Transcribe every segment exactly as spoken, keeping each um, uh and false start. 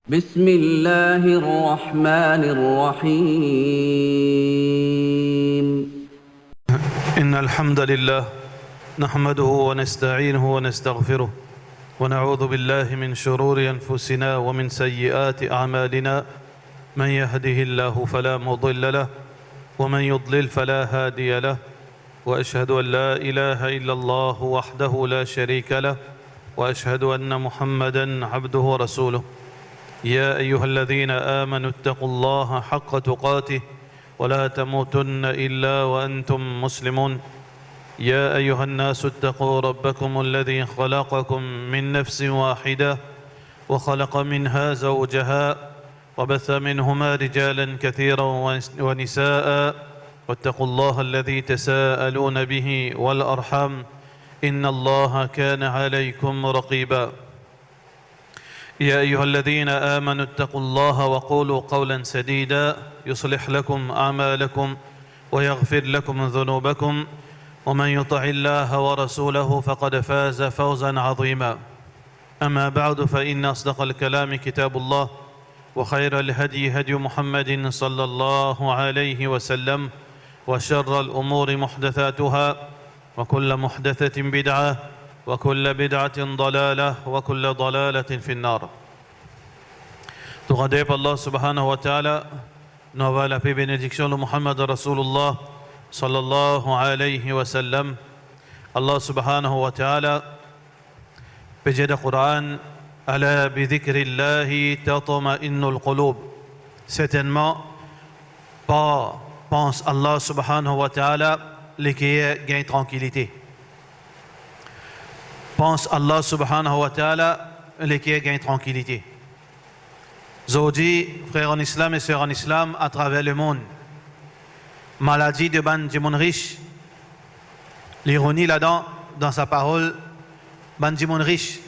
بسم الله الرحمن الرحيم. إن الحمد لله نحمده ونستعينه ونستغفره، ونعوذ بالله من شرور أنفسنا ومن سيئات أعمالنا. من يهده الله فلا مضل له، ومن يضلل فلا هادي له، وأشهد أن لا إله إلا الله وحده لا شريك له، وأشهد أن محمدا عبده ورسوله. يا أيها الذين آمنوا اتقوا الله حق تقاته ولا تموتن إلا وأنتم مسلمون. يا أيها الناس اتقوا ربكم الذي خلقكم من نفس واحدة وخلق منها زوجها وبث منهما رجالا كثيرا ونس-، ونساء، واتقوا الله الذي تساءلون به والأرحام، إن الله كان عليكم رقيبا. يا أيها الذين آمنوا اتقوا الله وقولوا قولا سديدا، يصلح لكم أعمالكم ويغفر لكم ذنوبكم، ومن يطع الله ورسوله فقد فاز فوزا عظيما. أما بعد، فإن أصدق الكلام كتاب الله، وخير الهدي هدي محمد صلى الله عليه وسلم، وشر الأمور محدثاتها، وكل محدثة بدعة، وكل بدعة ضلالة، وكل ضلالة في النار. Tou grandeur pou Allah subhanahu wa ta'ala, nou ava lape benediksion lor Muhammad Rasulullah sallallahu alayhi wa sallam. Allah subhanahu wa ta'ala pe dir dan Koran, "Ala bi zikrillahi tatma'innul qulub." Sertennman, par pans Allah subhanahu wa ta'ala, leker gagn trankilite. Pans Allah subhanahu wa ta'ala, leker gagn trankilite. Zordi, frer an Islam e ser an Islam atraver lemond, maladi de bann dimoun ris, lironi ladan, dan sa parol, bann dimoun ris.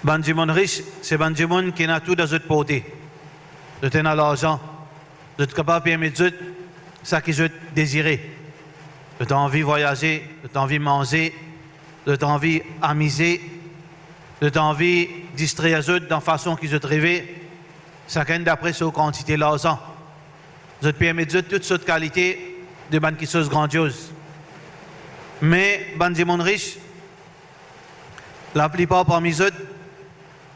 Bann dimoun ris, se bann dimoun ki ena tou dan zot porte. Zot ena larzan, zot kapav permet zot seki zot dezire. Zot anvi vwayaze, zot anvi manze, zot anvi amize, zot anvi distrer zot dan fason ki zot reve, sakenn dapre so kantite larzan. Zot permet zot tou sort kalite de bann kiksoz grandioz. Me bann dimoun ris, laplipar parmi zot,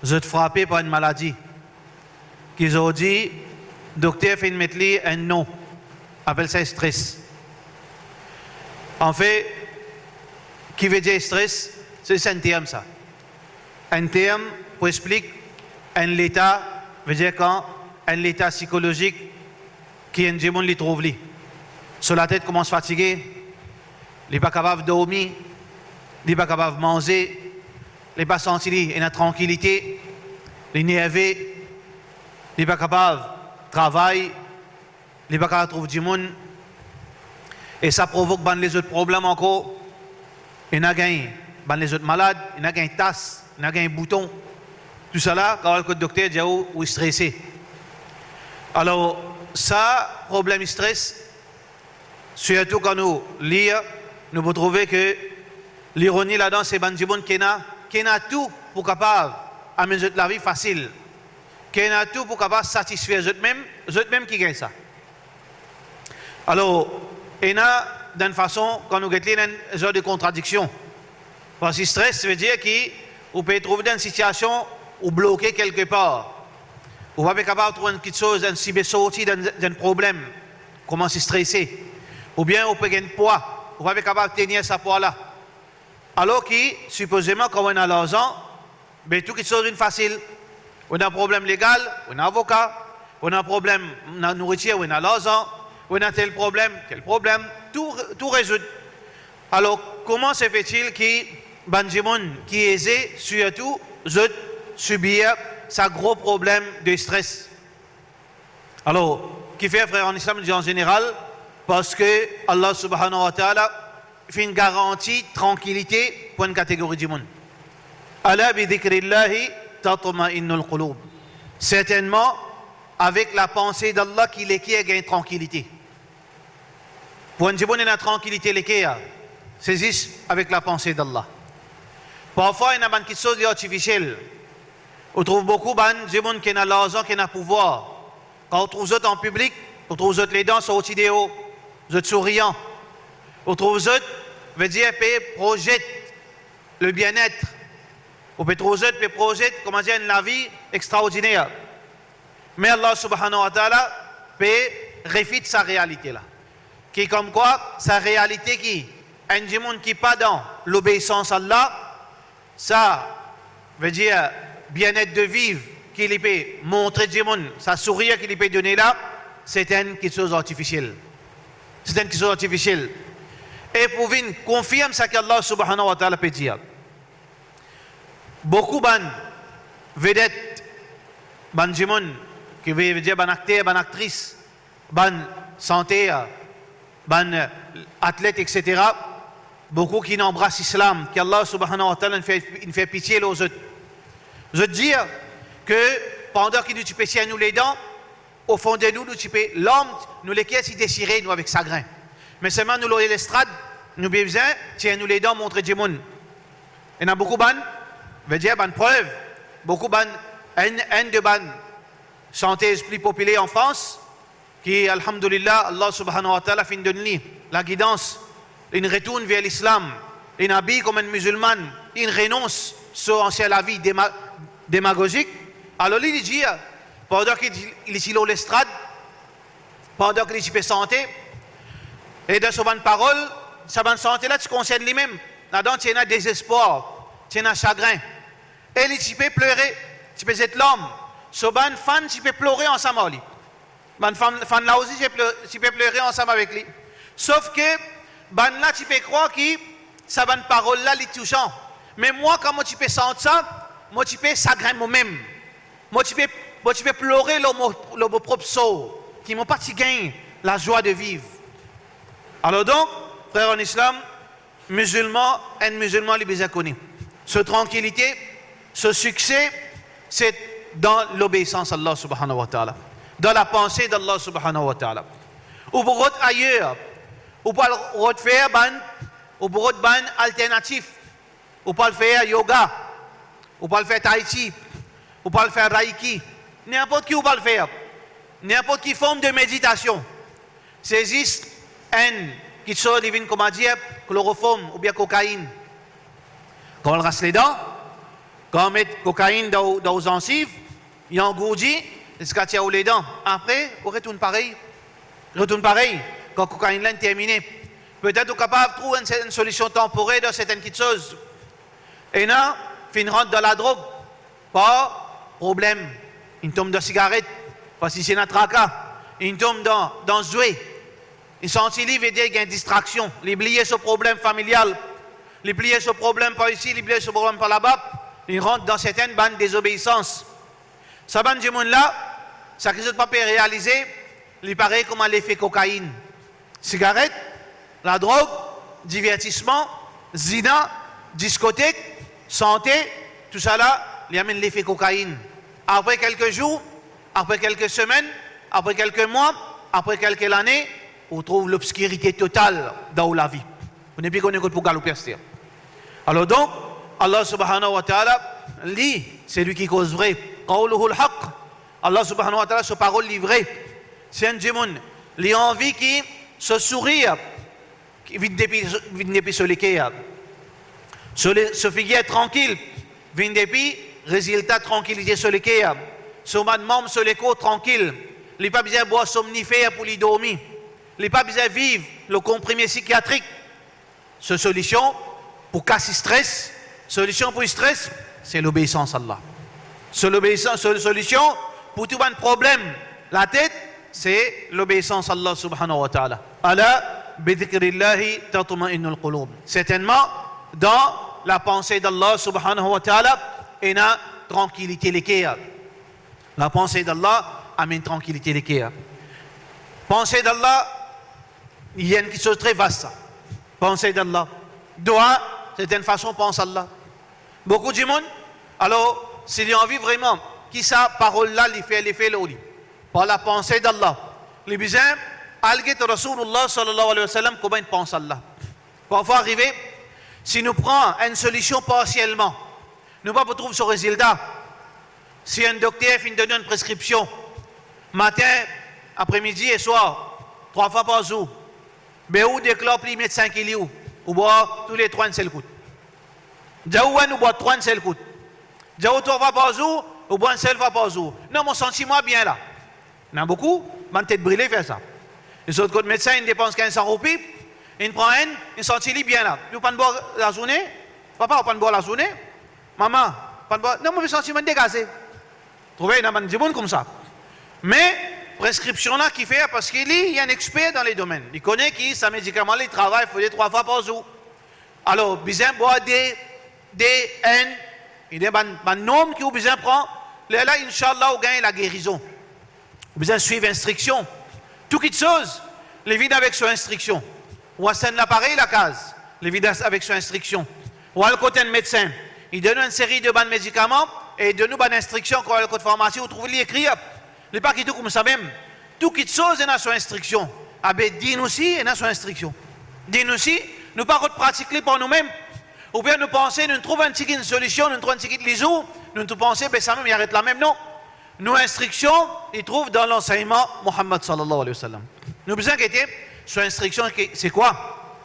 zot frape par enn maladi ki zordi dokter finn met li enn non, apel sa stres. Anfet, ki vedir stres? Se zis enn term sa. Enn term pou explik enn leta, vedir kan enn leta sikolozik ki enn dimoun li trouv li. So latet koumans fatige, li pa kapav dormi, li pa kapav manze, li pa santi li ena trankilite, li nerve, li pa kapav travay, li pa kapav trouv dimoun, e sa provok bann lezot problem ankor. Ena gagn bann lezot malad, ena gagn tas, ena gagn bouton. Tousala kapav al kot dokter, dir ou, ou strese. Alor, sa problem stres, sirtou kan nou lir, nou pou trouve ki lironi ladan, se bann dimoun ki ena, ki ena tou pou kapav amenn zot lavi fasil, ki ena tou pou kapav satisfer zot mem, zot mem ki gagn sa. Alor, ena, dan enn fason, kan nou get li, ena enn zar de kontradiksion. Parski stres vedir ki ou pe trouve dan enn sitiasion ou bloke kelke par. Ou pa pe kapav trouv enn kiksoz, enn sime sorti dan, dan enn problem. Koumans strese. Oubien ou pe gagn pwa, ou pa pe kapav tenir sa pwa la. Alor ki, sipozeman, kan ou ena larzan, be tou kiksoz vinn fasil. Ou ena problem legal, ou ena avoka. Ou ena problem na nouritir, ou ena larzan. Ou ena tel problem, tel problem, tou, tou rezoud. Alor, kouma se fetil ki bann dimoun ki eze, sirtou, zot sibir sa gro problem de stres? Alor, kifer frer an Islam dir an zeneral? Parski Allah subhanahu wa ta'ala finn garanti trankilite pou enn kategori dimoun. Ala bi zikrillahi tatma'innul qulub. Sertennman, avek lapanse d'Allah ki leker gagn trankilite. Pou enn dimoun ena trankilite leker, se zis avek lapanse d'Allah. Parfwa, ena bann kiksoz li artifisiel. Ou trouv boukou bann dimoun ki ena larzan, ki ena pouvwar. Kan ou trouv zot an piblik, ou trouv zot ledan sorti deor, zot sourian. Ou trouv zot, vedir, pe projet le bien-être. Ou pe trouv zot pe projet, kouma dir, enn lavi extraordiner. Me Allah subhanahu wa ta'ala pe refit sa realite la. Ki komkwa, sa realite ki enn dimoun ki pa dan lobeisans Allah, sa, vedir, bien-être de vivre ki li pe montre dimoun, sa sourir ki li pe done la, se enn kiksoz artifisiel. Se enn kiksoz artifisiel. E pou vinn konfirm sa ki Allah subhanahu wa ta'ala pe dir, boukou bann vedet, bann dimoun, ki ve, vedir bann akter, bann aktris, bann santer, bann atlet, et cetera, boukou ki inn anbras Islam, ki Allah subhanahu wa ta'ala inn fer, inn fer pitie lor zot. Zot dir ke pandan ki nou ti pe tir nou ledan, ofon de nou, nou ti pe larm, nou leker ti desire, nou avek sagrin. Me selman nou lor lestrad, nou bizin tir nou ledan montre dimoun. Ena boukou bann, vedir bann prev, boukou bann, enn, enn de bann santez pli popiler an Frans, ki, alhamdulillah, Allah subhanahu wa ta'ala finn donn li lagidans, linn retourn ver Lislam, linn abiy kouma enn mizilman, linn renons so ansien lavi dema-, demagozik. Alor li, li dir, pandan ki li ti lor lestrad, pandan ki li ti pe sante, e dan so bann parol, sa bann sante la ti konsern limem. Ladan ti ena dezespwar, ti ena sagrin. E li ti pe plore, ti pe zet larm. So bann fan ti pe plore ansam ar li. Bann fan, fan la osi ti pe plo-, ti pe plore ansam avek li. Sof ke bann la ti pe krwar ki sa bann parol la, li tousan. Me mwa, kan mo ti pe sant sa, mo ti pe sagrin momem. Mo ti pe, mo ti pe plore lor mo, lor mo prop sor, ki mo pa ti gagn lazwa de viv. Alor donk, frer an Islam, mizilman, enn mizilman, li bizin kone so trankilite, so sikse, se dan lobeisans Allah subhanahu wa ta'ala, dan lapanse d'Allah subhanahu wa ta'ala. Ou pou rod ayer, ou pou al rod fer bann, ou pou rod bann alternatif, ou pou al fer yoga, ou pou al fer tai chi, ou pou al fer reiki, ninport ki ou pou al fer, ninport ki form de meditasion. Se zis enn kiksoz, li vinn, kouma dir, kloroform oubien kokainn. Kan ou ras ledan, kan ou met kokainn dan ou, dan ou zansiv, li angourdi ziska tir ou ledan. Apre, ou retourn parey. Retourn parey, kan kokainn la inn termine. Petet ou kapav trouv enn, enn solision tanporer dan sertin kiksoz. Ena finn rant dan ladrog par problem, inn tom dan sigaret, parski li ena traka, inn tom dan, dan zwe, li santi li, vedir, gagn distraksion, li bliye so problem familial, li bliye so problem par isi, li bliye so problem par laba, li rant dan sertin bann dezobeisans. Sa bann dimoun la, seki zot pa pe realize, li parey kouma lefe kokainn. Sigaret, ladrog, divertisman, zina, diskotek, sante, tousala, li amenn lefe kokainn. Apre kelke zour, apre kelke semenn, apre kelke mwa, apre kelke lane, ou trouv lobskirite total dan ou lavi. Ou nepli kone kot pou galoupe aster. Alor donk, Allah subhanahu wa ta'ala, li, se li ki koz vre. Qawluhul haq. Allah subhanahu wa ta'ala, so parol li vre. Si enn dimoun, li anvi ki so sourir vinn depi, vinn depi so leker, so le-, so figir trankil vinn depi rezilta trankilite so leker, so bann manm, so lekor trankil, li pa bizin bwar somnifer pou li dormi, li pa bizin viv lor konprime sikiatrik. So solision pou kas stres, solision pou stres, se lobeisans Allah. So lobeisans, so solision pou tou bann problem latet, se lobeisans Allah subhanahu wa ta'ala. Ala bi dhikrillahi tatma'innul qulub. Sertennman, dan lapanse d'Allah subhanahu wa ta'ala, ena trankilite leker. Lapanse d'Allah amenn trankilite leker. Panse d'Allah, li enn kiksoz tre vas sa. Panse d'Allah. Dwa, se enn fason panse Allah. Boukou dimoun, alor, si li anvi vreman ki sa parol la li fer lefe lor li, par lapanse d'Allah, li bizin al get Rasoulillah sallallahu alayhi wa sallam kouma inn panse Allah. Parfwa arive, si nou pran enn solision parsielman, nou pa pou trouv so rezilta. Si enn dokter finn donn ou enn preskripsion, matin, apremidi e swar, trwa fwa par zour, be ou deklar pli medsin ki li, ou, ou bwar touletrwa enn sel kout. Dir ou enn, ou bwar trwa enn sel kout. Dir ou trwa fwa par zour, ou bwar enn sel fwa par zour. Non, mo santi mwa bien la. Ena boukou bann tet brile fer sa. Li sot kot medsin, inn depans kinz san roupi, inn pran enn, inn santi li bien la. Ou pa'nn bwar lazourne? Papa, ou pa'nn bwar lazourne? Mama, pa'nn bwar? Non, mo pe santi mwa degaze. Trouve, ena bann dimoun koumsa. Me preskripsion la ki fer, parski li, li enn exper dan le domenn. Li kone ki sa medikaman la, li travay, fode trwa fwa par zour. Alor, bizin bwar de, de, enn, ena bann, bann nonb ki ou bizin pran, lerla, inshallah, ou gagn lagerizon. Ou bizin swiv instriksion. Tou kitsoz, li vinn avek so instriksion. Ou aste enn laparey lakaz, li vinn avek so instriksion. Ou al kot enn medsin, li donn ou enn seri de bann medikaman e li donn ou bann instriksion. Kan ou al kot farmasi, ou trouv li ekrir. Li pa kit ou koumsa mem. Tou kitsoz ena so instriksion. Abe, dinn osi ena so instriksion. Dinn osi, nou pa rod pratik li par noumem. Oubien nou panse, nou trouv enn tigit solision, nou trouv enn tigit lizour, nou tou panse, be samem, li aret la mem, non. Nou instriksion, li trouv dan lansegnman Muhammad sallallahu alayhi wa sallam. Nou bizin gete so instriksion, ki, se kwa?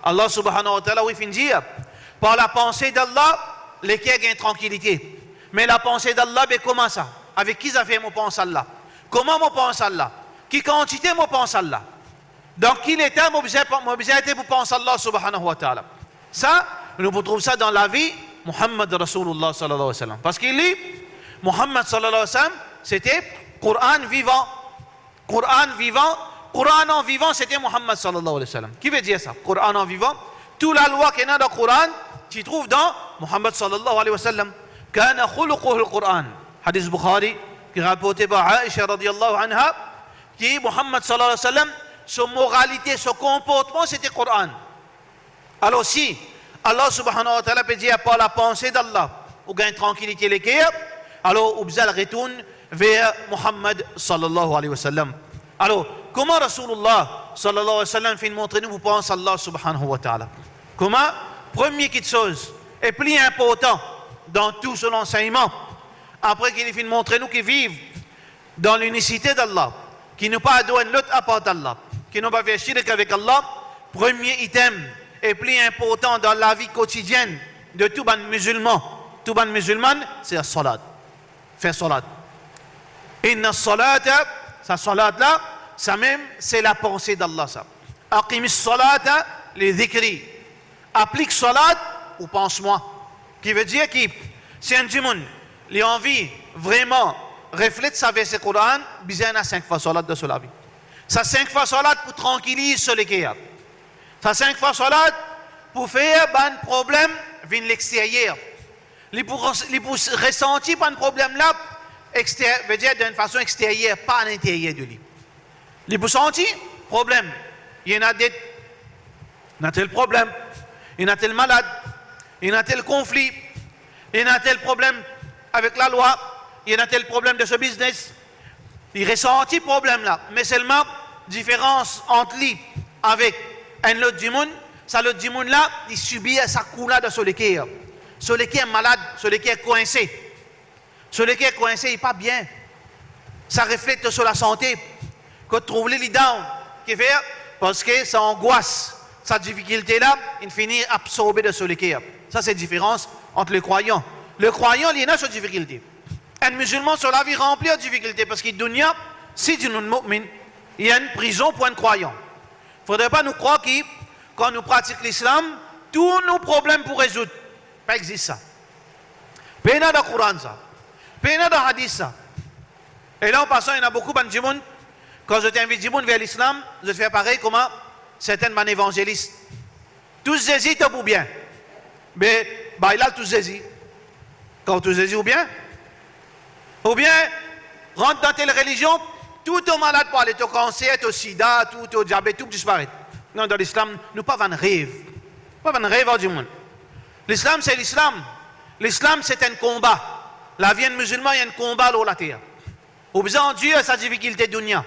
Allah subhanahu wa ta'ala, wi, finn dir, par lapanse d'Allah, leker gagn trankilite. Me lapanse d'Allah, be kouma sa? Avek ki zafer mo pans Allah? Kouma mo pans Allah? Ki kantite mo pans Allah? Dan ki leta mo bizin, mo bizin ete pou pans Allah subhanahu wa ta'ala? Sa, nou pou trouv sa dan lavi Muhammad Rasulullah sallallahu alayhi wa sallam. Parski li, Muhammad sallallahu alayhi wa sallam, sete Koran vivan. Koran vivan, Koran an vivan, sete Muhammad sallallahu alayhi wa sallam. Ki vedir sa? Koran an vivan, tou lalwa ki ena dan Koran, ti trouv dan Muhammad sallallahu alayhi wa sallam. Kana khuluquhul Quran. Hadis Bukhari, ki raporte par Aisha radiyallahu anha, ki Muhammad sallallahu alayhi wa sallam, so moralite, so konportman, sete Koran. Alor si Allah subhanahu wa ta'ala pe dir, par lapanse d'Allah, ou gagn trankilite leker, alor ou bizin al retourn ver Muhammad sallallahu alayhi wa sallam. Alor, kouma Rasulullah sallallahu alayhi wa sallam finn montre nou pou pans Allah subhanahu wa ta'ala? Kouma? Premie kitsoz, e pli inportan dan tou so lansegnman, apre ki li finn montre nou ki viv dan linisite d'Allah, ki nou pa ador enn lot apar d'Allah, ki nou pa fer shirik avek Allah, premie item e pli inportan dan lavi kotidienn de tou bann mizilman, tou bann mizilmann, se lasalat. Fer salat. Inna salata, sa salat la, samem se lapanse d'Allah sa. Aqimis salata li zikri. Aplik salat pou pans mwa. Ki vedir ki si enn dimoun, li anvi vreman reflet sa verse Koran, bizin ena sink fwa salat dan so lavi. Sa sink fwa salat pou trankiliz so leker. Sa sink fwa salat pou fer bann problem vinn lexteryer. Li pou res-, li pou resanti bann problem la exter-, vedir dan enn fason exteryer, pa linteryer de li. Li pou santi problem. Li ena det, ena tel problem, ena tel malad, ena tel konfli, ena tel problem avek lalwa, ena tel problem dan so biznes. Li resanti problem la, me selman diferans ant li avek enn lot dimoun, sa lot dimoun la, li sibir sa kou la dan so leker. So leker malad, so leker kwinse. So leker kwinse, li pa bien. Sa reflet so lasante. Kot trouv li, li down. Kifer? Parski sa angwas, sa difikilte la, inn fini absorbe dan so leker. Sa se diferans ant le krwayan. Le krwayan, li ena so difikilte. Enn mizilman, so lavi ranpli ar difikilte, parski dunya sijnul mu'min, li enn prizon pou enn krwayan. Fodre pa nou krwar ki kan nou pratik Lislam, tou nou problem pou rezoud. Pa exist sa. Pena dan Koran sa. Pena dan hadis sa. E la, an pasan, ena boukou bann dimoun, kan zot invit dimoun ver Lislam, zot fer parey kouma sertin bann evanzelis. Tous Zezi, to pou bien. Be, bay la tous Zezi. Kan tous Zezi, ou bien? Oubien, rant dan tel relizion, tou to malad pou ale, to kanser, to sida, tou to diabet, tou pou disparet. Non, dan Lislam, nou pa vann rev. Pa vann rev ar dimoun. Lislam, se Lislam. Lislam, se enn konba. Lavi enn mizilman, enn konba lor later. Ou bizin andir sa difikilte dunya.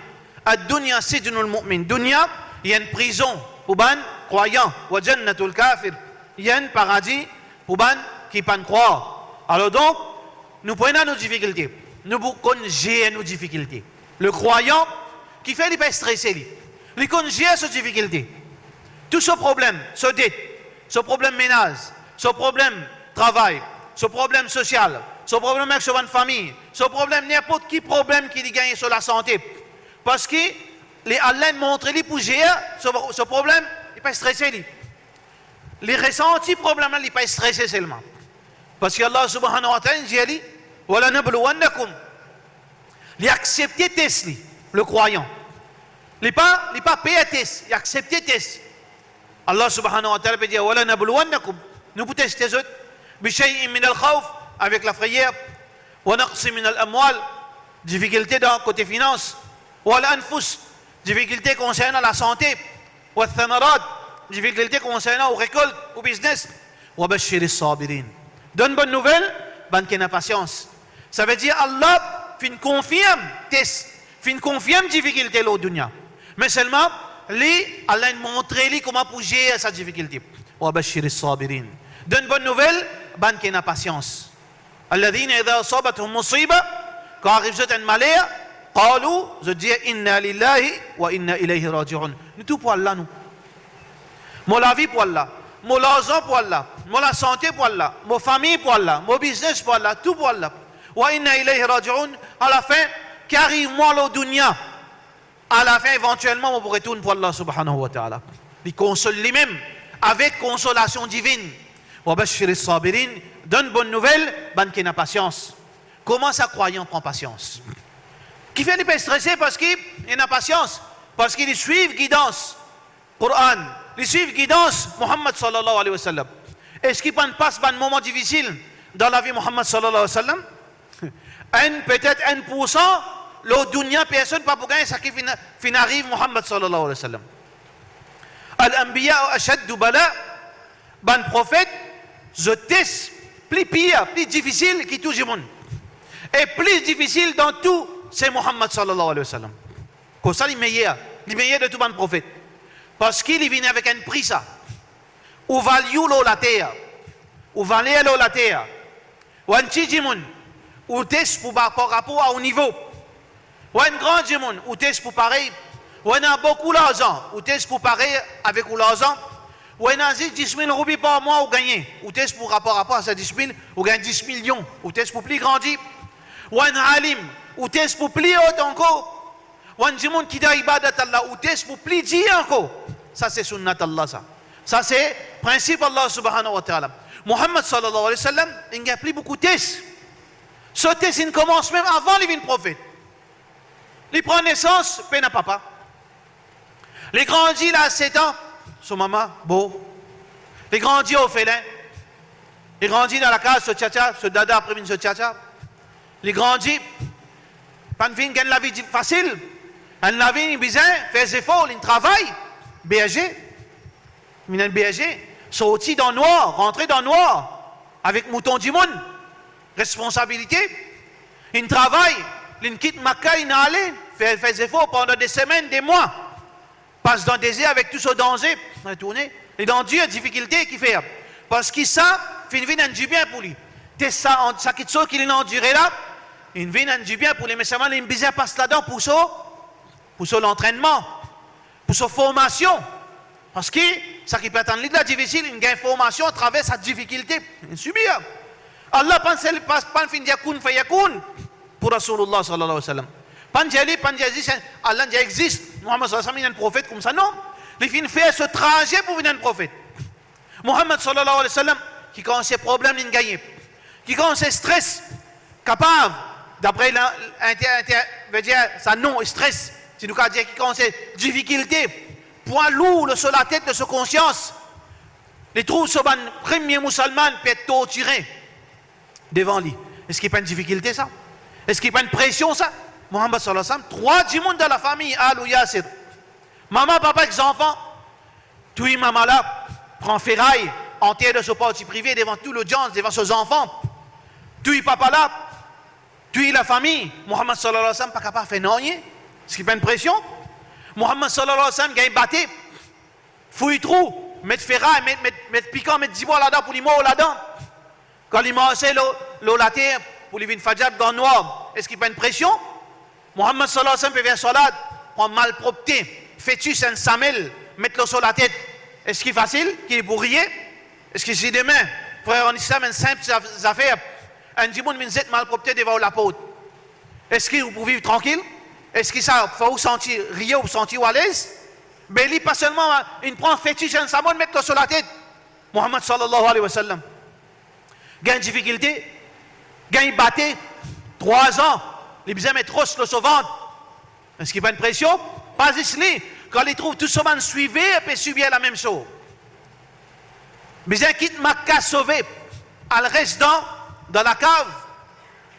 Ad-dunya sijnul mu'min. Dunya, li enn prizon pou bann krwayan. Wa jannatul kafir. Li enn paradi pou bann ki pa'nn krwar. Alor donk, nou pou ena nou difikilte. nou pou konn zer nou difikilte. Le croyant, kifer li pa strese li. Li konn zer so difikilte. Tou so problem, so det, so problem menaz, so problem travay, so problem sosial, so problem avek so bann fami, so problem, ninport ki problem ki li gagne, so lasante. Parski li, Allah inn montre li pou zer so, so problem, li pa strese li. Li resanti problem la, li pa strese selman. Parski Allah subhanahu wa ta'ala dir li, "Wa lanabluwannakum." Li aksepte tes li, le croyant. Li pa, li pa per tes, li aksepte tes. Allah subhanahu wa ta'ala pe dir, "Wa lanabluwannakum." Nou pou teste zot. "Bi shay'in minal khawf", avek lafreyer. "Wa naqsin minal amwal", difikilte dan kote finans. "Wal anfus", difikilte konsernan lasante. "Wath thamarat", difikilte konsernan ou rekolt, ou biznes. "Wa bashiris sabirin", donn bonn nouvel bann ki ena pasians. Savedir Allah finn konfirm tes, finn konfirm difikilte lor dunya. Me selman, li, Allah inn montre li kouma pou zer sa difikilte. "Wa bashiris sabirin", donn bonn nouvel bann ki ena pasians. "Alladhina idha asabathum musiba", kan ariv zot enn maler, "qalu", zot dir, "Inna lillahi wa inna ilayhi raji'un." Nou tou pou Allah, nou. Mo lavi pou Allah, mo larzan pou Allah, mo lasante pou Allah, mo fami pou Allah, mo biznes pou Allah, tou pou Allah. "Wa inna ilayhi raji'un", alafin, ki ariv mwa lor dunya, alafin, evantielman, mo pou retourn pou Allah subhanahu wa ta'ala. Li konsol limem avek konsolasion divinn. "Wa bashiris sabirin", donn bonn nouvel bann ki ena pasians. Kouma sa krwayan pran pasians? Kifer li pa strese? Parski li ena pasians, parski li swiv gidans Koran, li swiv gidans Muhammad sallallahu alayhi wa sallam. Eski pa'nn pas bann moman difisil dan lavi Muhammad sallallahu alayhi wa sallam? Enn, petet enn poursan lor dunya, personn pa pou gagn seki finn, finn ariv Muhammad sallallahu alayhi wa sallam. "Al anbiya ashaddu bala", bann profet, zot tes pli pir, pli difisil ki tou dimoun. E pli difisil dan tou, se Muhammad sallallahu alayhi wa sallam. Koumsa li meyer, li meyer de tou bann profet. Parski li vini avek enn pri sa. Ou value lor later, ou valer lor later. Ou enn ti dimoun, ou tes pou par, par rapor a ou nivo. Ou enn gran dimoun, ou tes pou parey. Ou ena boukou larzan, ou tes pou parey avek ou larzan. Ou ena zis dis mil roupi par mwa ou gagne, ou tes pou rapor, rapor a sa dis mil, ou gagn dis milion, ou tes pou pli grandi. Ou enn alim, ou tes pou pli ot ankor. Ou enn dimoun ki dan ibadat Allah, ou tes pou pli dir ankor. Sa se sunnat Allah sa. Sa se prinsip Allah subhanahu wa ta'ala. Muhammad sallallahu alayhi wa sallam, inn gagn pli boukou tes. So tes inn koumans mem avan li vinn profet. Li pran nesans, pena papa. Li grandi, laz set an, so mama mor. Li grandi orfelen. Li grandi dan lakaz so tiatia, so dada apre vinn so tiatia. Li grandi, pa'nn finn gagn lavi di-, fasil. Enn lavi li bizin fer zefor, li travay, berze. Li enn berze, sorti dan nwar, rantre dan nwar, avek mouton dimoun, responsabilite. Li travay, li kit Makka, li ale, fer, fer zefor pandan de semenn, de mwa. Pas dan dezer avek tou so danze, retourne. Li dan dir, difikilte, kifer? Parski sa finn vinn enn dibien pou li. Tes sa, an-, sa kiksoz ki li andire la, inn vinn enn dibien pou li, me selman li bizin pas ladan pou so, pou so lantrennman, pou so formasion. Parski sa ki pe atann li la difisil, inn gagn formasion atraver sa difikilte, inn sibir. Allah pa'nn sel, pa, pa'nn finn dir kun fayakoun pou Rasoulillah sallallahu alayhi wa sallam. Pa'nn dir li, pa'nn dir zis, Allah dir existe, Muhammad sallallahu alayhi wa sallam, li enn profet koumsa, non. Li finn fer so traze pou vinn enn profet. Muhammad sallallahu alayhi wa sallam, ki kantite problem li'nn gagne, ki kantite stres, kapav, dapre la, inter-, inter-, vedir sa non, stres, si nou kapav dir, ki kantite difikilte, pwa lour lor so latet, lor so konsians, li trouv so bann premie mousalman pe tortire devan li. Eski pa enn difikilte sa? Eski pa enn presion sa? Muhammad sallallahu alayhi wa sallam, trwa dimoun dan lafami, Alu Yasir, mama, papa ek zanfan, touy mama la, pran feray, anter dan so parti prive, devan tou lodians, devan so zanfan. Touy papa la, touy lafami. Muhammad sallallahu alayhi wa sallam pa kapav fer nanye. Eski pa enn presion? Muhammad sallallahu alayhi wa sallam gagn bate, fouy trou, met feray, met, met, met pikan, met dibwa ladan pou li mor ladan. Kan li marse lor, lor later, pou li vinn fajr dan nwar, Eski pa enn presion? Muhammad sallallahu alayhi wa sallam pe fer salat, pran malpropte, fetis enn samel, met lor so latet. Eski fasil ki pou riye? Eski si demin, frer an Islam, enn sinp zaf-, zafer, enn dimoun vinn zet malpropte devan ou laport, eski ou pou viv trankil? Eski sa fer ou santi riye, ou santi ou alez? Be li pa selman, inn pran fetis enn samel, met lor so latet. Muhammad sallallahu alayhi wa sallam gagn difikilte, gagn bate, trwa zan, li bizin met ros lor so vant. Eski pa enn presion? Pa zis li, kan li trouv tou so bann swiver pe sibir lamem sort. Bizin kit Makka, sove, al res dan, dan lakav,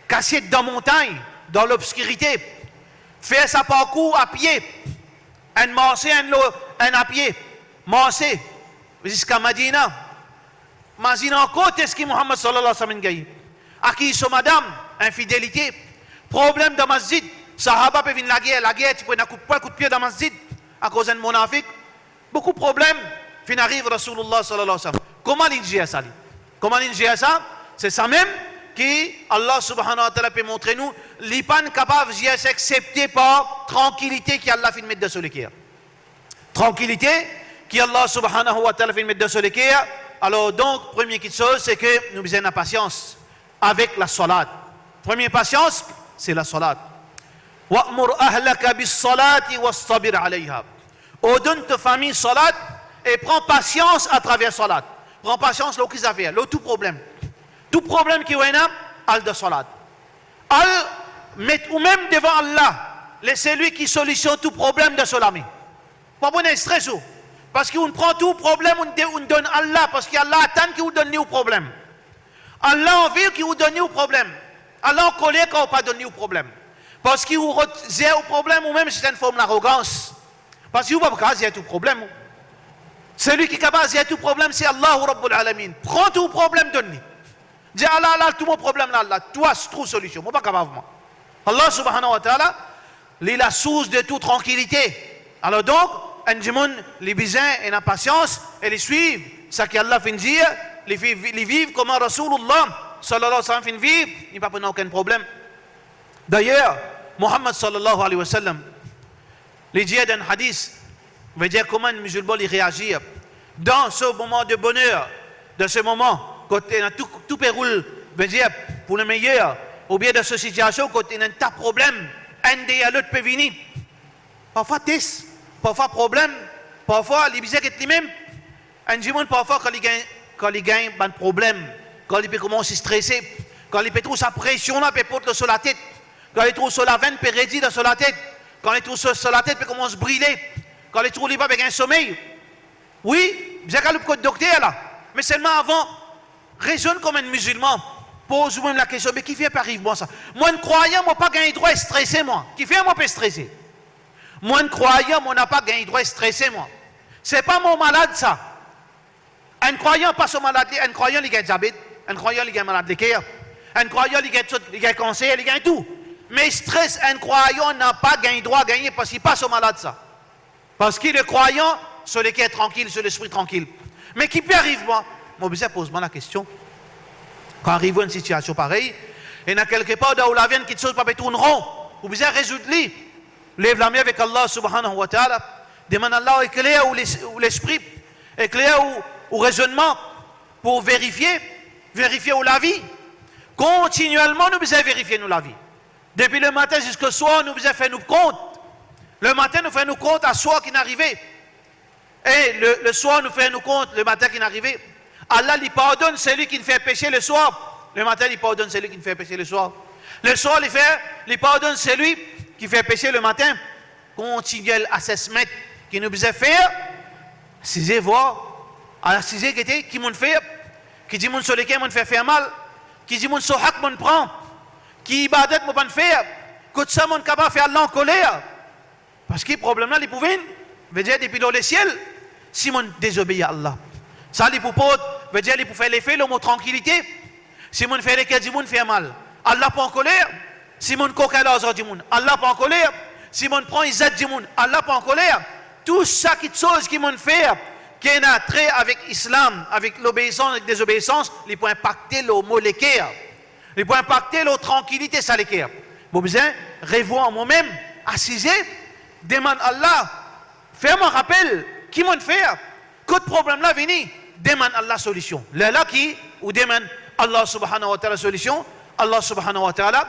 kasiet dan montagn, dan lobskirite, fer sa parkour apie, enn marse, enn lo-, enn apie, marse ziska Madina. Mazinn ankor test ki Muhammad sallallahu alayhi wa sallam inn gagn. Akiz so madam, infidelite, problem dan masjid, sahaba pe vinn lager, lager, ti pou ena kout pwin, kout pie dan masjid, akoz enn monafik. Boukou problem finn ariv Rasoulillah sallallahu alayhi wa sallam. Kouma li zer sa li? Kouma li zer sa? Se sa mem ki Allah subhanahu wa taala pe montre nou, li pa'nn kapav zer sa exsepte par trankilite ki Allah finn met dan so leker. Trankilite ki Allah subhanahu wa taala finn met dan so leker. Alor donk, premie kiksoz, se ke nou bizin ena pasians avek lasalat. Premie pasians, se lasalat. "Wa'mur ahlaka bis-salati wastabir alayha." Ordonn to fami salat e pran pasians atraver salat. Pran pasians lor ki zafer? Lor tou problem. Tou problem ki ou ena, al dan salat. Al met ou mem devan Allah, le selwi ki solision tou problem dan so lame. Pa pou ena stres ou, parski ou pran tou problem, ou de-, ou donn Allah, parski Allah atann ki ou donn li ou problem. Allah anvi ki ou donn li ou problem. Allah ankoler kan ou pa donn li ou problem. Parski ou rod zer ou problem, ou mem se enn form larogans. Parski ou pa kapav zer tou problem ou. Selwi ki kapav zer tou problem, se Allah Rabbul Alamin. Pran tou problem, donn li. Dir, "Allah, Allah, tou mo problem la, Allah, twa trouv solision, mo pa kapav mwa." Allah subhanahu wa taala, li lasours de tou trankilite. Alor donk, enn dimoun, li bizin ena pasians e li swiv seki Allah finn dir, li fi-, li viv kouma Rasoulillah sallallahu alayhi wa sallam finn viv, li pa pou ena okenn problem. Dayer, Muhammad sallallahu alayhi wa sallam, li dir dan hadis, vedir kouma enn mizilman li reazir dan so moman de boner, dan so moman kot ena tou, tou pe roul, vedir pou le meyer, oubien dan so sitiasion kot ena enn ta problem, enn deryer lot pe vini. Parfwa test, parfwa problem, parfwa li bizin get limem. Enn dimoun parfwa kan li gagn, kan li gagn bann problem, kan li pe koumans strese, kan li pe trouv sa presion la pe port lor so latet, kan li trouv so lavenn pe redi dan so latet, kan li trouv so, so latet pe koumans brile, kan li trouv li pa pe gagn somey. Wi, bizin al kot dokter la. Me selman avan, rezonn kouma enn mizilman, poz ou mem lakestion, "Me kifer pe ariv mwa sa? Mwa enn krwayan, mo pa gagn drwa strese mwa. Kifer mo pe strese? Mwa enn krwayan, mo napa gagn drwa strese mwa. Se pa mo malad sa." Enn krwayan pa so malad li, enn krwayan li gagn diabet, enn krwayan li gagn malad leker, enn krwayan li gagn sot, li gagn kanser, li gagn tou. Me stres, enn krwayan napa gagn drwa gagne, parski pa so malad sa. Parski le krwayan, so leker trankil, so lespri trankil. Me ki pe ariv mwa? Mo bizin poz mwa lakestion. Kan ariv ou enn sitiasion parey, ena kelke par dan ou lavi enn kiksoz pa pe tourn ron, ou bizin rezoud li. Lev lame avek Allah subhanahu wa taala, demann Allah ekler ou les-, ou lespri, ekler ou, ou rezonnman pou verifie, verifie ou lavi. Kontinielman nou bizin verifie nou lavi. Depi lematin ziska swar nou bizin fer nou kont. Lematin nou fer nou kont a swar ki'nn arive. E le, le swar nou fer nou kont lematin ki'nn arive. Allah li pardonn selwi ki'nn fer pese le swar, lematin li pardonn selwi ki'nn fer pese le swar. Le swar li fer, li pardonn selwi ki fer pese lematin. Kontiniel assessment ki nou bizin fer, asize vwar, asize gete ki mo'nn fer, ki dimoun so leker mo'nn fer, fer mal, ki dimoun so hak mo'nn pran, ki ibadat mo pa'nn fer, kot sa mo'nn kapav fer Allah ankoler. Parski problem la li pou vinn, vedir depi lor lesiel, si mo'nn dezobeir Allah. Sa li pou port, vedir li pou fer lefe lor mo trankilite. Si mo'nn fer leker dimoun fer mal, Allah pou ankoler. Si mo'nn kokin larzan dimoun, Allah pou ankoler. Si mo'nn pran izzat dimoun, Allah pou ankoler. Tou sa kiksoz ki mo'nn fer, ki ena tre avek Islam, avek lobeisans, avek dezobeisans, li pou inpakte lor mo leker. Li pou inpakte lor trankilite sa leker. Mo bizin revwar mwa mem, asize, demann Allah, fer mwa rapel ki mo'nn fer, kot problem la vini, demann Allah solision. Lerla ki ou demann Allah subhanahu wa ta'ala solision, Allah subhanahu wa ta'ala,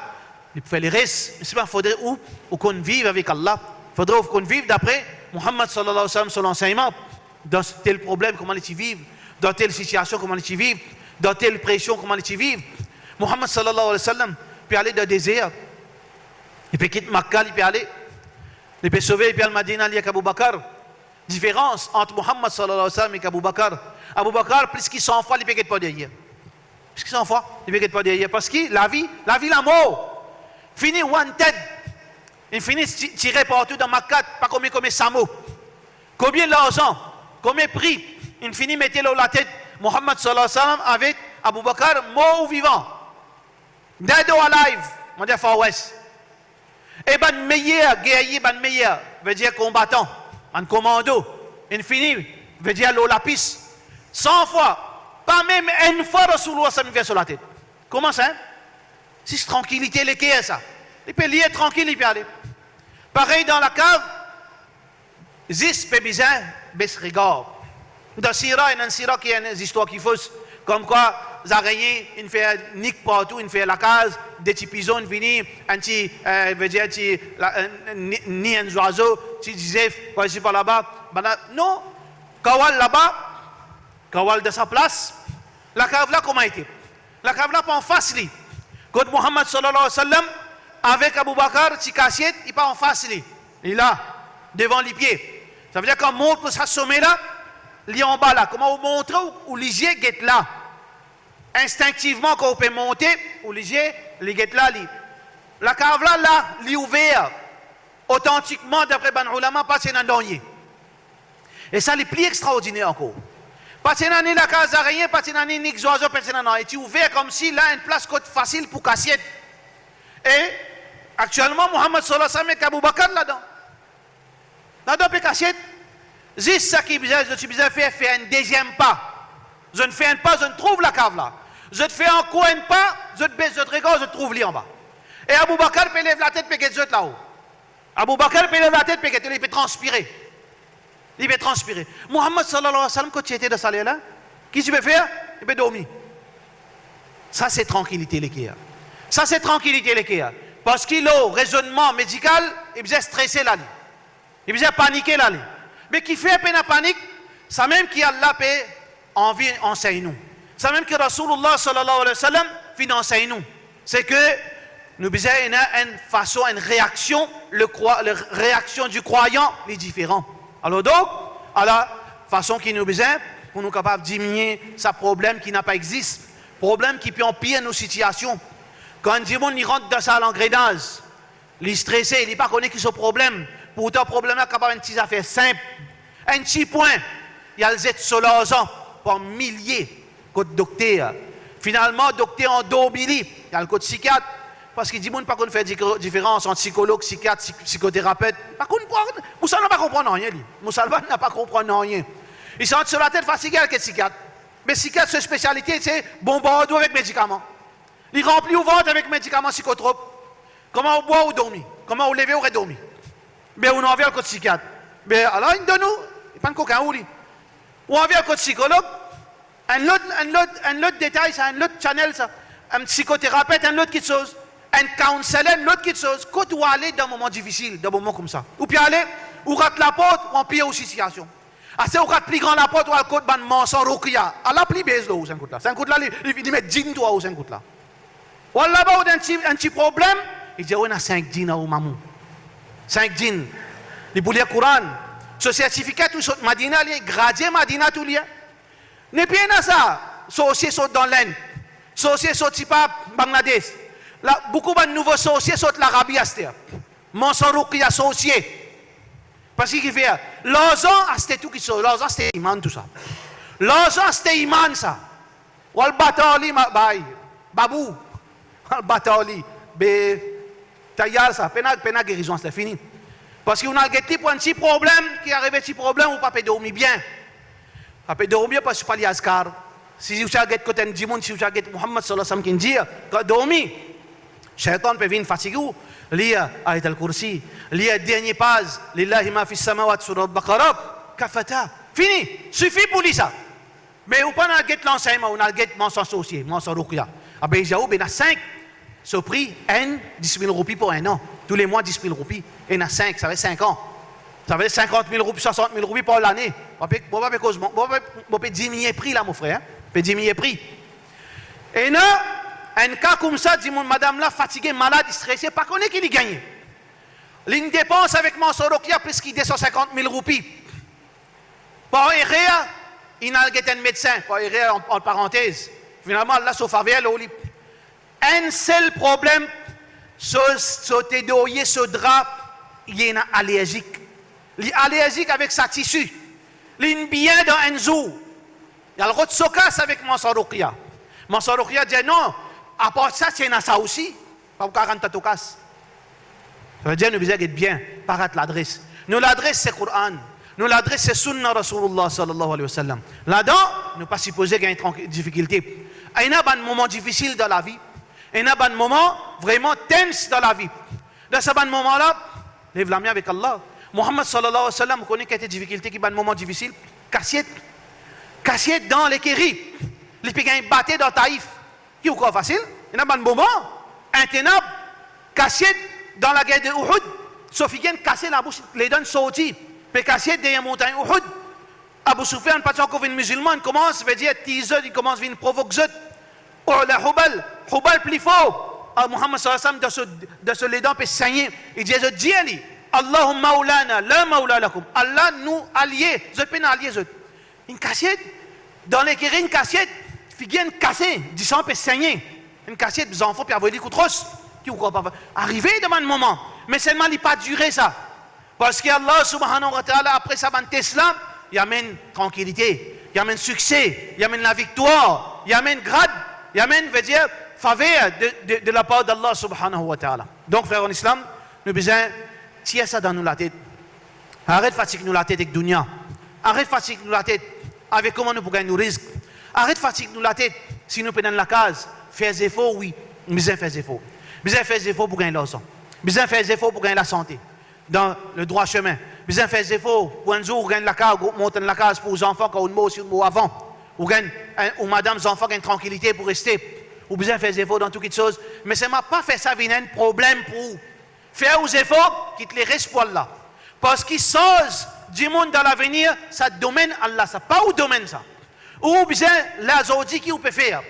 li pou fer leres. Me sima fodre ou, ou konn viv avek Allah, fodre ou konn viv dapre Muhammad sallallahu alayhi wa sallam, so lansegnman. Dan tel problem, kouma li ti viv, dan tel sitiasion, kouma li ti viv, dan tel presion, kouma li ti viv. Muhammad sallallahu alayhi wa sallam pe ale dan dezer, li pe kit Makka, li pe ale, li pe sove, li pe al Madina, li ek Abou Bakar. Diferans ant Muhammad sallallahu alayhi wa sallam ek Abou Bakar. Abou Bakar, plis ki san fwa, li pe get par deryer. Plis ki san fwa, li pe get par deryer. Parski lavi, lavi lamor. Fini wanted. Inn fini ti-, tire partou dan Makka, pa konbien, konbien samo. Konbien larzan, konbien pri inn fini mete lor latet Muhammad sallallahu alayhi wa sallam avek Abou Bakar, mor ou vivan. Dead or alive, mo dir Far West. E bann meyer gerye, bann meyer, vedir konbatan, bann komando, inn fini, vedir lor lapis. San fwa, pa mem enn fwa Rasoulullah sallallahu alayhi wa sallam vinn so latet. Kouma sa, hein? Zis trankilite leker sa. Li pe lir trankil, li pe ale. Parey dan lakav, zis pe bizin bes regar. Dan sira, ena enn sira ki enn zistwar ki fos, komkwa zarenyen inn fer nik partou, inn fer lakaz, de ti pizon inn vini, enn ti, eh, vedir ti, la, enn, ni, ni enn zwazo, ti dizef, par isi par laba, bann la, non, kawal laba, kawal dan sa plas, lakav la kouma ete? Lakav la pa anfas li. Kot Muhammad sallallahu alayhi wa sallam avek Abou Bakar ti kasiet, li pa anfas li. Li la, devan lipie. Savedir kan mont pou sa some la, li anba la. Kouma ou montre ou, ou lizie get la. Instinktivman, kan ou pe monte, ou lizie, li get la, li. Lakav la, la, li ouver. Otantikman, dapre bann oulama, pa ti ena nanye. E sa, li pli extraordiner ankor. Pa ti ena ni lakaz zarenyen, pa ti ena ni nik zwazo, pa ti ena nanye. Ti ouver koumsi la enn plas kot fasil pou kasiet. E aktielman, Muhammad sallallahu alayhi wa sallam ek Abou Bakar ladan. Ladan pe kasiet. Zis sa ki bizin, zot ti bizin fer, fer enn deziem pa. Zot fer enn pa, zot trouv lakav la. Zot fer ankor enn pa, zot bes zot regar, zot trouv li anba. E Abou Bakar pe lev latet, pe get zot lao. Abou Bakar pe lev latet, pe gete, li pe transpire. Li pe transpire. Muhammad sallallahu alayhi wa sallam, kot ti ete dan sa ler la? Ki ti pe fer? Li pe dormi. Sa se trankilite leker. Sa se trankilite leker. Parski lor rezonnman medikal, li bizin strese la li. Li bizin panike la li. Me kifer pena panik? Samem ki Allah pe anvi ansegn nou. Samem ki Rasoulullah sallallahu alayhi wa sallam finn ansegn nou. Se ke nou bizin ena enn fason, enn reaksion, le krwa-, le reaksion di krwayan, li diferan. Alor donk, ala fason ki nou bizin pou nou kapav diminie sa problem ki napa exis, problem ki pe anpir nou sitiasion. Kan enn dimoun li rant dan sal angrenaz, li strese, li pa kone ki so problem. Pourtan, problem la kapav enn ti zafer sinp. Enn ti pwin, li al zet so larzan par milie kot dokter. Finalman, dokter andormi li, li al kot sikiat. Parski dimoun pa konn fer di-, diferans ant sikolog, sikiat, sik-, sikoterapet. Pa konn pran, Moussalman pa konpran nanye, li. Moussalman napa konpran nanye. Li santi so latet fatige, al get sikiat. Me sikiat, so spesialite, se bonbard ou avek medikaman. Li ranpli ou vant avek medikaman sikotrop. Kouma ou bwar, ou dormi. Kouma ou leve, ou redormi. Be ou anvi al kot sikiat. Be ala, inn donn ou, li pa'nn kokin ou li. Ou anvi al kot sikolog, enn lot, enn lot, enn lot detay sa, enn lot channel sa. Enn sikoterapet, enn lot kitsoz. Enn counselor, enn lot kitsoz. Kot ou ale dan moman difisil, dan moman koumsa? Ou pe ale, ou rat laport, ou anpir ou sitiasion. Aster ou rat pli gran laport, ou al kot bann marsan roukia. Ala pli bez lor ou, sa enn kout la. Sa enn kout la, li, li, li met djinn tou ar ou, sa enn kout la. Ou al laba, ou ena enn ti, enn ti problem, li dir ou ena sink djinn ar ou, maman. Sink djinn. Li pou lir Koran. So sertifika tou sot Madina, li gradie Madina tou li, hein. Nepli ena sa, sorsie sot dan Lenn. Sorsie sorti par Bangladesh. La, boukou bann nouvo sorsie sot Larabi aster. Marsan roukia, sorsie. Parski kifer? Larzan aste tou kitsoz, larzan aste iman, tou sa. Larzan aste iman sa. Ou al bat ar li, ma-, bay, babou. Ou al bat ar li, be, tayar sa, pena, pena gerizon, se fini. Parski ou al get li pou enn ti problem, ki arive ti problem, ou pa pe dormi bien. Pa pe dormi bien parski ou pa lir azkar. Si ou ti al get kot enn dimoun, si ou ti al get Muhammad sallallahu alayhi wa sallam ki'nn dir, kan dormi, Seytan pe vinn fatige ou. Lir Ayat al-Kursi, lir dernie paz, Lillahi ma fis samawati, surat Baqarah, kafata. Fini, sifi pou li sa. Me ou pa al get lansegnman, ou al get mansan sorsie, mansan ruqya. Abe, iza ou, be ena sink. So pri, enn, dis mil roupi pou enn an. Tou le mwa, dis mil roupi. Ena sink, sa ve sink an. Sa ve sinkant mil roupi, swasant mil roupi par lane. Mo pe, mo pa pe koz, mo, mo pe, mo pe diminie pri la, mo frer, hein. Pe diminie pri. Ena enn ka koumsa, dimoun, madam la fatige, malad, strese, pa kone ki li gagne. Li'nn depans avek mansan ruqya plis ki de san sinkant mil roupi. Par erer, li'nn al get enn medsin, par erer, an, an parantez. Finalman, Allah so faver lor li. Enn sel problem, so, so tedorie, so dra, li ena alerzik. Li alerzik avek sa tisi. Li'nn bien dan enn zour. Li al rod so kas avek mansan ruqya. Mansan ruqya dir, non, apar sa, ti ena sa osi. Pa pou karann ta to kas. Savedir nou bizin get bien, pa rat ladres. Nou ladres se Koran. Nou ladres se Sunna Rasoulillah sallallahu alayhi wa sallam. Ladan, nou pa sipoze gagn tranki-, difikilte. Ena bann moman difisil dan lavi. Ena bann moman vreman tense dan lavi. Dan sa bann moman la, lev lame avek Allah. Muhammad sallallahu alayhi wa sallam, ou kone ki ete difikilte, ki bann moman difisil? Kasiet. Kasiet dan lekeri. Li pe gagn bate dan Taif. Ki ou krwar fasil? Ena bann moman intenab, kasiet dan lager de Uhud, so figir inn kase, labous, ledan sorti, pe kasiet deryer montagn Uhud. Abu Sufyan pa ti ankor vinn mizilman, inn koumans, vedir, tiz zot, inn koumans vinn provok zot. Ula Hubal, Hubal pli for. Ah, Muhammad sallallahu alayhi wa sallam, dan so, dan so ledan pe segne. Li dir zot, dir li, "Allahu mawlana, la mawla lakum." Allah nou alie, zot pena alie zot. Inn kasiet, dan lekeri inn kasiet, figir inn kase, disan pe segne. Inn kasiet, zanfan pe avoy li kout ros. Ki ou krwar pa va arive dan bann moman? Me selman li pa dire sa. Parski Allah subhanahu wa ta'ala, apre sa bann tes la, li amenn trankilite, li amenn sikse, li amenn laviktwar, li amenn grad, li amenn, vedir, faver de, de, de lapar d'Allah subhanahu wa ta'ala. Donk, frer an Islam, nou bizin tir sa dan nou latet. Aret fatig nou latet ek dounia. Aret fatig nou latet avek kouma nou pou gagn nou rizik. Aret fatig nou latet si nou pena enn lakaz. Fer zefor, wi, bizin fer zefor. Bizin fer zefor pou gagn larzan. Bizin fer zefor pou gagn lasante. Dan le drwa semin. Bizin fer zefor pou enn zour ou gagn lakaz, ou mont enn lakaz pou ou zanfan, kan ou mor, si ou mor avan. Ou gagn, en, ou madam, zanfan gagn trankilite pou reste. Ou bizin fer zefor dan tou kitsoz. Me selman pa fer sa vinn enn problem pou ou. Fer ou zefor, kit leres pou Allah. Parski sarz dimoun dan lavenir, sa domenn Allah, sa pa ou domenn sa. Ou bizin la zordi ki ou pe fer.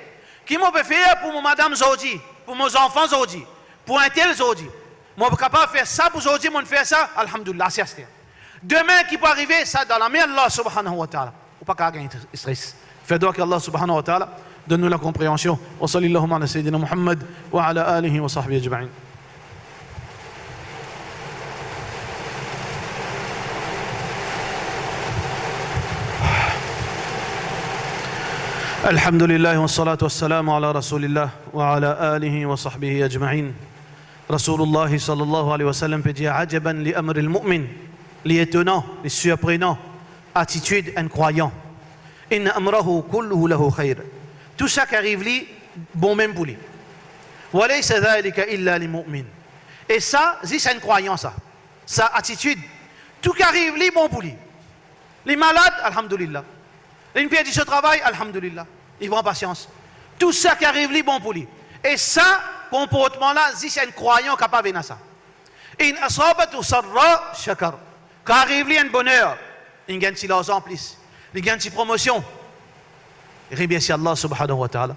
Ki mo pe fer pou mo madam zordi, pou mo zanfan zordi, pou entel zordi. Mo kapav fer sa pou zordi, mo'nn fer sa, alhamdulillah, ase aster. Demin ki pou arive, sa dan lame Allah subhanahu wa ta'ala. Ou pa kapav gagn stres. Fer dwa ki Allah subhanahu wa ta'ala donn nou lakonpreansion. Wa sallallahu ala sayyidina Muhammad wa ala alihi wa sahbihi ajma'in. Alhamdulillah, wa salatu wa salamu ala Rasoulillah wa ala alihi wa sahbihi ajma'in. Rasoulillah sallallahu alayhi wa sallam pe dir, "Ajaban li amril mu'min." Li etonan, li sirprenan atitid enn krwayan. "Inna amrahu kulluhu lahu khayr." Tou sa ki ariv li, bon mem pou li. "Wa laysa dhalika illa lil mu'min." E sa, zis enn krwayan sa. Sa atitid, tou ki ariv li, bon pou li. Li malad, alhamdulillah. Li perdi so travay, alhamdulillah. Li pran pasians. Tou sa ki ariv li, bon pou li. E sa konportman la, zis enn krwayan kapav ena sa. "In asabathu sarra shakar." Kan ariv li enn boner, li gagn ti larzan plis, li gagn ti promosion, li remersie Allah subhanahu wa ta'ala.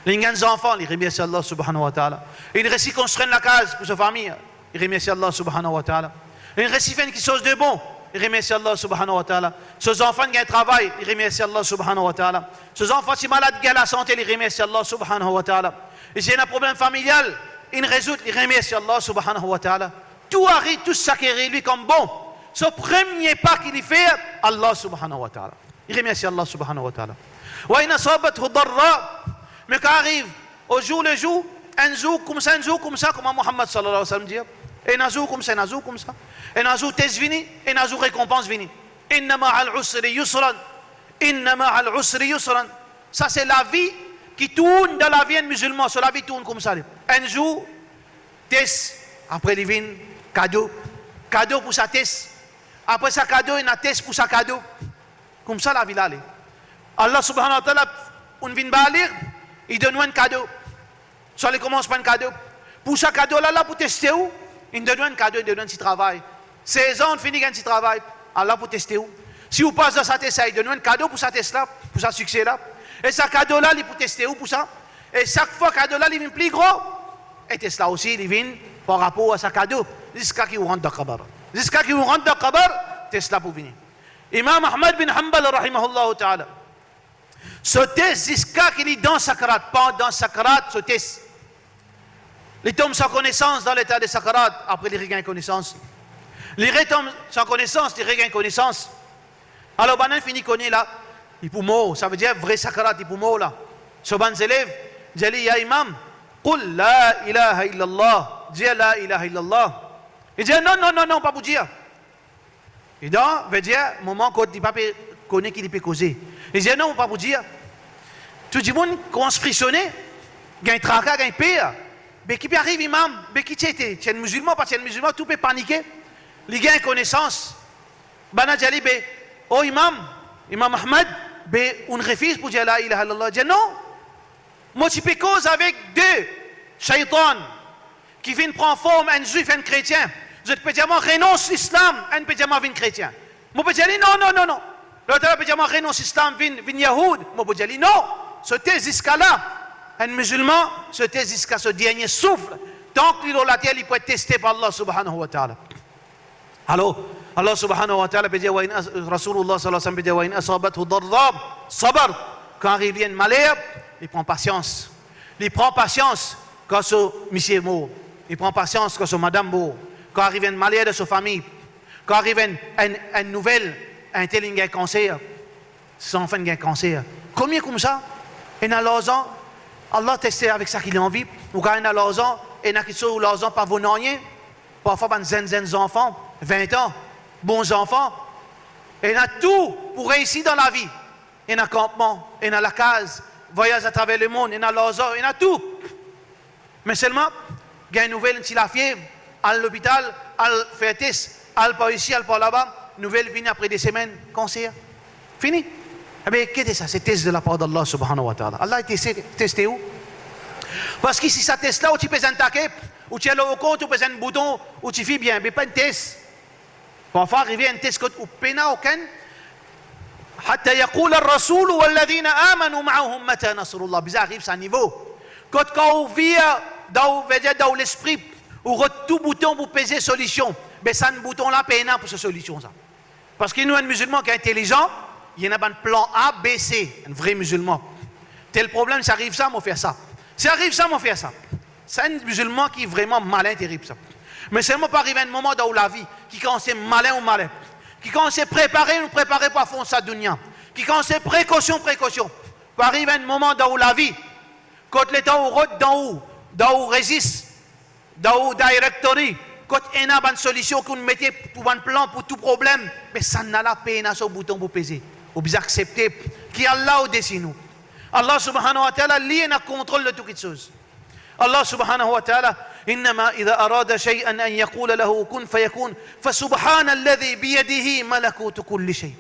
Li gagn zanfan, li remersie Allah subhanahu wa ta'ala. Li resi konstrir enn lakaz pou so fami, li remersie Allah subhanahu wa ta'ala. Li resi fer enn kiksoz de bon, li remersie Allah subhanahu wa ta'ala. So zanfan gagn travay, li remersie Allah subhanahu wa ta'ala. So zanfan ti malad, gagn lasante, li remersie Allah subhanahu wa ta'ala. Li ti ena problem familial, li rezoud, li remersie Allah subhanahu wa ta'ala. Tou ariv, tou sa ki ariv li kom bon, so premie pa ki li fer, Allah subhanahu wa ta'ala. Li remersie Allah subhanahu wa ta'ala. "Wa in asabathu darra." Me kan ariv, au jour le jour, enn zour koumsa, enn zour koumsa, kouma Muhammad sallallahu alayhi wa sallam dir, ena zour koumsa, ena zour koumsa, ena zour tes vini, ena zour rekonpans vini. "Inna ma'al usri yusran." "Inna ma'al usri yusran." Sa se lavi ki tourn dan lavi enn mizilman, so lavi tourn koumsa li. Enn zour, tes, Apre li vinn kado, kado pou sa tes. Apre sa kado, ena tes pou sa kado. Koumsa lavi la ale. Allah subhanahu wa ta'ala, ou'nn vinn baligh, li donn ou enn kado. Swa li koumans par enn kado. Pou sa kado la, la pou teste ou, li donn ou enn kado, li donn ou enn ti travay. Sez an, ou'nn fini gagn ti travay. Allah pou teste ou. Si ou pas dan sa tes la, li donn ou enn kado pou sa tes la, pou sa sikse la. E sa kado la, li pou teste ou pou sa. E sak fwa kado la, li vinn pli gro. E tes la osi, li vinn par rapor a sa kado. Ziska ki ou rant dan kabar. Ziska ki ou rant dan kabar, tes la pou vini. Imam Ahmad bin Hanbal, rahimahullahu ta'ala, so tes ziska ki li dan sakarat, pandan sakarat, so tes. Li tom san konesans dan leta de sakarat, apre li regagn konesans. Li retom san konesans, li regagn konesans. Alor, bann-la fini kone la, li pou mor, savedir vre sakarat, li pou mor la. So bann zelev dir li, "Ya Imam, qul la ilaha illallah, dir la ilaha illallah." Li dir, "Non, non, non, non, pa pou dir." Li dan, vedir, moman kot li pa pe kone ki li pe koze. Li dir, "Non, pa pou dir." Tou dimoun koumans frisone, gagn traka, gagn per. Be ki pe ariv imam? Be ki ti ete? Ti enn mizilman, pa ti enn mizilman, tou pe panike. Li gagn konesans. Bann-la dir li, "Be, o imam, Imam Ahmad, be ou'nn refiz pou dir la ilaha illallah?" Dir, "Non." Mo ti pe koz avek de shaytan ki finn pran form enn zwif, enn kretien. Zot pe dir mwa, "Renons lislam," enn pe dir mwa, "Vinn kretien." Mo pe dir li, "Non, non, non, non." Lot-la pe dir mwa, "Renons lislam, vinn, vinn yahoud." Mo pe dir li, "Non." So tes ziska la. Enn mizilman, so tes ziska so dernie souf. Tank li lor later, li pou et teste par Allah subhanahu wa ta'ala. Alor, Allah subhanahu wa ta'ala pe dir, wa in as-, Rasoulillah sallallahu alayhi wa sallam pe dir, "Wa in asabathu darra, sabar." Kan ariv li enn maler, li pran pasians. Li pran pasians kan so misie mor. Li pran pasians kan so madam mor. Kan ariv enn maler dan so fami. Kan ariv enn, enn, enn nouvel, enn tel inn gagn kanser. Zanfan inn gagn kanser. Komie koumsa, ena larzan, Allah teste avek sa ki li anvi. Ou kapav ena larzan, ena kiksoz ou larzan pa vo nanye. Parfwa bann zenn, zenn zanfan, vin an, bon zanfan, ena tou pou reisi dan lavi. Ena kanpman, ena lakaz, vwayaz atraver lemond, ena larzan, ena tou. Me selman, gagn nouvel, ti lafiev, al lopital, al fer tes, al par isi, al par laba, nouvel vini apre de semenn, kanser. Fini. Ebe, ki ete sa? Se tes de la par d'Allah subhanahu wa ta'ala. Allah teste, teste ou. Parski si sa tes la, ou ti pezann take, ou ti al lor kont, ou pezann bouton, ou ti fini bien, be pa enn tes. Parfwa arive enn tes kot ou pena okenn, hatta yaqula ar-rasulu walladhina amanu ma'ahu mata nasrullah. Bizin ariv sa nivo. Kot kan ou vir, dan ou, vedir dan ou lespri, ou rod tou bouton pou peze solision. Be sa enn bouton la pena pou so solision sa. Parski nou, enn mizilman ki intelizan, li ena bann plan A, B, C, enn vre mizilman. Tel problem, si ariv sa, mo fer sa. Si ariv sa, mo fer sa. Sa enn mizilman ki vreman malin, terib sa. Me selman pou ariv enn moman dan ou lavi, ki koumans malin ou malin, ki koumans prepare ou prepare pou afront sa dounia, ki koumans prekosion, prekosion, pou ariv enn moman dan ou lavi, kot letan ou rod dan ou, dan ou rezis, dan ou directory, kot ena bann solision ki ou mete pou bann plan, pou tou problem, me sannla pena so bouton pou peze. Ou bizin aksepte ki Allah odesi nou. Allah subhanahu wa ta'ala, li ena kontrol de tou kiksoz. Allah subhanahu wa ta'ala, innama idha arada shay'an an yaqula lahu kun fayakun, fa subhanalladhi biyadihi malakutu kulli shay.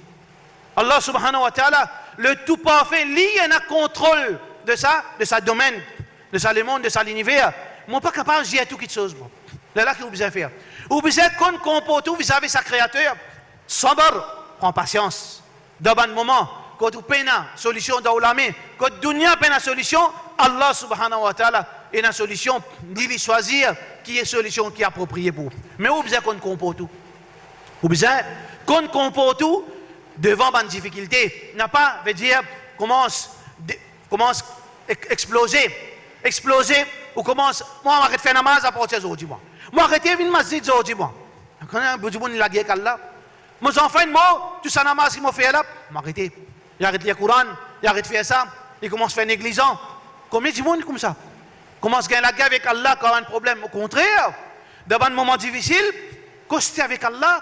Allah subhanahu wa ta'ala, le tou parfe, li ena kontrol de sa, de sa domenn, de sa lemond, de sa liniver. Mo pa kapav zir tou kiksoz, mo. Lerla ki ou bizin fer? Ou bizin konn konport ou vizavi sa Kreater. Sabar, pran pasians. Dan bann moman kot ou pena solision dan ou lame, kot dounia pena solision, Allah subhanahu wa ta'ala ena solision, li, li swazir ki solision ki aproprie pou ou. Me ou bizin konn konport ou. Ou bizin konn konport ou devan bann difikilte. Napa, vedir, koumans de-, koumans ek-, exploze. Exploze, ou koumans, mwa, mo aret fer namaz apartir zordi, mwa. Mo arete vinn masjid zordi, mwa. Kan enn bout dimoun lager ek Allah. Mo zanfan inn mor, tou sa namaz ki mo fer la, mo arete. Li aret lir Koran, li aret fer sa, li koumans fer neglizan. Konbien dimoun koumsa? Koumans gagn lager avek Allah kan enn problem. Okontrer, dan bann moman difisil, koste avek Allah,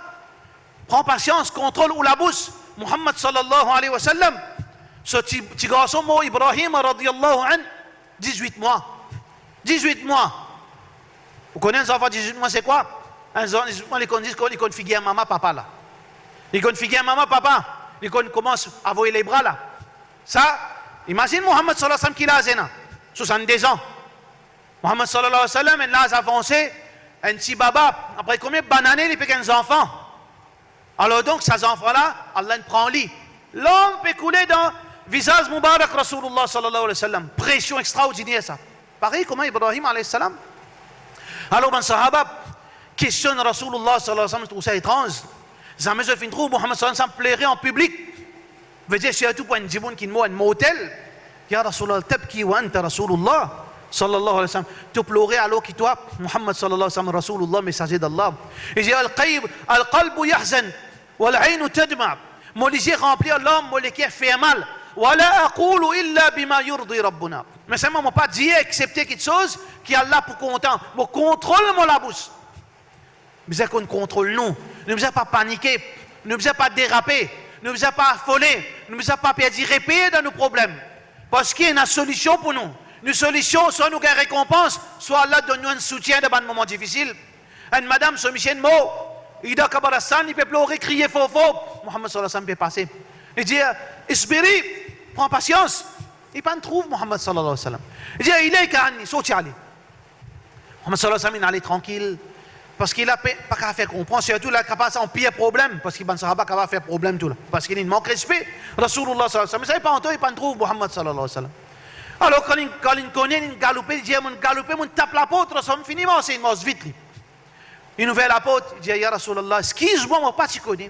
pran pasians, kontrol ou labous. Muhammad sallallahu alayhi wa sallam, so ti, ti garson mor Ibrahim radiyallahu anhu, dizwit mwa. Dizwit mwa. Ou kone enn zanfan diz-wit mwa se kwa? Enn zanfan diz-wit mwa, li konn zis, li konn figir mama, papa la. Li konn figir mama, papa. Li konn koumans avoy lebra la. Sa, imazinn Muhammad sallallahu alayhi wa sallam ki laz ena, swasann-de-z an. Muhammad sallallahu alayhi wa sallam, enn laz avanse, enn ti baba, apre konbien bann ane li pe gagn zanfan? Alor donk, sa zanfan la, Allah inn pran li. Larm pe koule dan vizaz mubarak Rasoulillah sallallahu alayhi wa sallam. Presion extraordiner sa. Parey kouma Ibrahim alayhi salam. Alor bann sahaba kestionn Rasoulillah sallallahu alayhi wa sallam, trouv sa etranz. Zame zot finn trouv Muhammad sallallahu alayhi wa sallam plere an piblik. Vedir sirtou pou enn dimoun ki mor, enn mortel. Ya Rasoulillah, tabki wa anta Rasoulillah sallallahu alayhi wa sallam. To plore alor ki twa Muhammad sallallahu alayhi wa sallam, Rasoulillah, mesaze d'Allah. Li dir, al-qalb, al-qalbu yahzan, wal-aynu tadma. Mo lizie ranpli ar larm, mo leker fer mal. Wa la aqulu illa bima yurdi Rabbana. Me selman mo pa dir exsepte kiksoz ki Allah pou kontan. Mo kontrol mo labous. Bizin konn kontrol nou. Nou bizin pa panike. Nou bizin pa derape. Nou bizin pa afole. Nou bizin pa perdi reper dan nou problem. Parski ena solision pou nou. Nou solision, swa nou gagn rekonpans, swa Allah donn nou enn soutien dan bann moman difisil. Enn madam, so misie inn mor, Ida Kabarastan, li pe plore, kriye for for. Muhammad sallallahu alayhi wa sallam pe pase. Li dir, isbiri, pran pasians. Li pa'nn trouv Muhammad sallallahu alayhi wa sallam. Li dir, ilayka anni, sorti ale. Muhammad sallallahu alayhi wa sallam inn ale trankil, parski la pe, pa kapav fer konpran, sirtou la kapav anpir problem, parski bann sahaba kapav fer problem tou la, parski li mank respe Rasoulillah sallallahu alayhi wa sallam. Me sa li pa antan, li pa'nn trouv Muhammad sallallahu alayhi wa sallam. Alor kan li, kan li kone, li galoupe, li dir, mo galoupe, mo tap laport, Rasoulillah fini marse, li mars vit li. Li ouver laport, li dir, ya Rasoulillah, eskiz mwa, mo pa ti kone.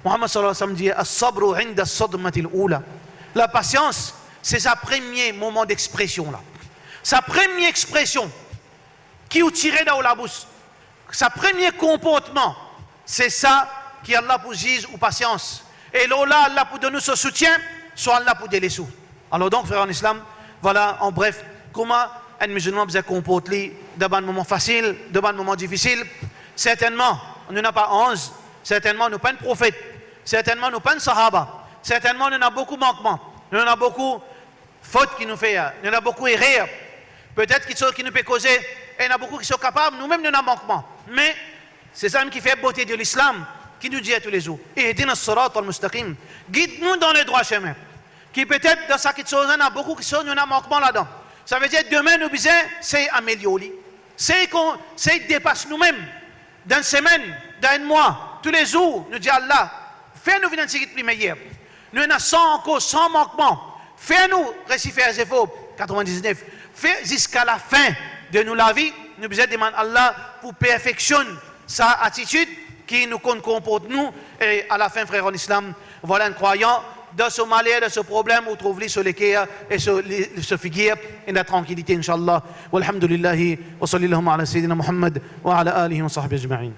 Muhammad sallallahu alayhi wa sallam dir, as-sabru inda as-sadmatil ula. Lapasians, se sa premie moman dexpresion la. Sa premie expresion ki ou tire dan ou labous, sa premie konportman, se sa ki Allah pou ziz ou pasians. E lor la, Allah pou donn ou so soutien, swa Allah pou deles ou. Alor donk, frer an Islam, vwala, an bref, kouma enn mizilman bizin konport li dan bann moman fasil, dan bann moman difisil. Sertennman, nou napa anz, sertennman, nou pa enn profet, sertennman, nou pa enn sahaba, sertennman, nou ena boukou mankman, nou ena boukou fot ki nou fer, nou ena boukou erer, petet kiksoz ki nou pe koze, ena boukou ki so kapav, nou mem nou ena mankman. Me se samem ki fer bote de Lislam, ki nou dir toulezour, ihdina sirat al-mustaqim, gid nou dan ledrwa semin. Ki petet dan sa kiksoz la, ena boukou kiksoz nou ena mankman ladan. Savedir, demin nou bizin sey amelior li, sey kon, sey depas noumem. Dan enn semenn, dan enn mwa, toulezour, nou dir, Allah, fer nou vinn enn tigit pli meyer. Nou ena san ankor, san mankman. Fer nou resi fer zefor, katrevin-diznef. Fer ziska lafin de nou lavi, nou bizin demann Allah pou perfeksionn sa atitid ki nou konn konport nou, e alafin, frer an Islam, vwala enn krwayan, dan so maler, dan so problem, ou trouv li so leker e so, li, so figir ena trankilite, inshallah. Walhamdulillahi, wa sallallahu ala sayyidina Muhammad wa ala alihi wa sahbihi ajma'in.